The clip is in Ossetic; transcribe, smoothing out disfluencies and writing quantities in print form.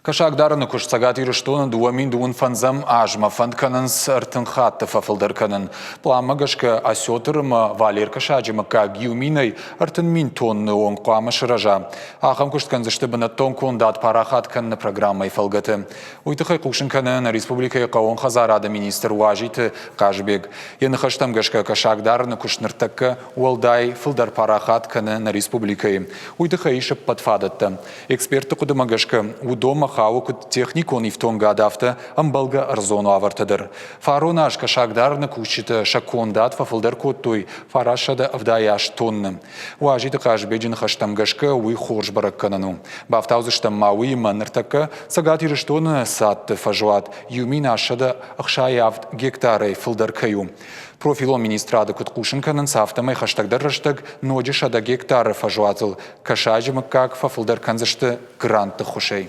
Кӕсагдарыны куыст Цӕгат Ирыстоны 2025 азмӕ фӕнд кӕнынц 30 хатты фӕфылдӕр кӕнын. Пъланмӕ гӕсгӕ осетр ӕмӕ валер кӕсаджы мыггаг иу минӕй 30 000 тонны онг хъуамӕ сырӕза. Ахӕм куыст кӕндзысты бынӕттон кондад парахат кӕныны программӕйы фӕлгӕты. Уый тыххӕй хъусын кӕны нӕ республикӕйы хъӕууон хӕдзарады министр Уазиты Хъазбег. Йӕ ныхӕстӕм гӕсгӕ кӕсагдарыны куыст ныртӕккӕ уӕлдай фылдӕр парахат кӕны нӕ республикӕйы. Уый тыххӕй ис ӕппӕт фадӕттӕ. Экспертты хъуыдымӕ гӕсгӕ, уыдонмӕ хауы куыд техникон ифтонгад, афтӕ ӕмбӕлгӕ ӕрдзон уавӕртӕ дӕр. Фарон аз кӕсагдарыны кусджытӕ сӕ кондад фӕфылдӕр кодтой 978 тонны. Уазиты Хъазбеджы ныхӕстӕм гӕсгӕ, уый хорз бӕрӕггӕнӕн у. Бафтаудзыстӕм ма уыимӕ ныртӕккӕ Цӕгат Ирыстоны цадты фӕзуат 1167 гектарӕй фылдӕр кӕй у. Профилон министрады куыд хъусын кӕнынц, афтӕмӕй хӕстӕгдӕр рӕстӕг ноджы 100 гектары фӕзуатыл кӕсаджы мыггаг фӕфылдӕр кӕндзысты грантты ххуысӕй.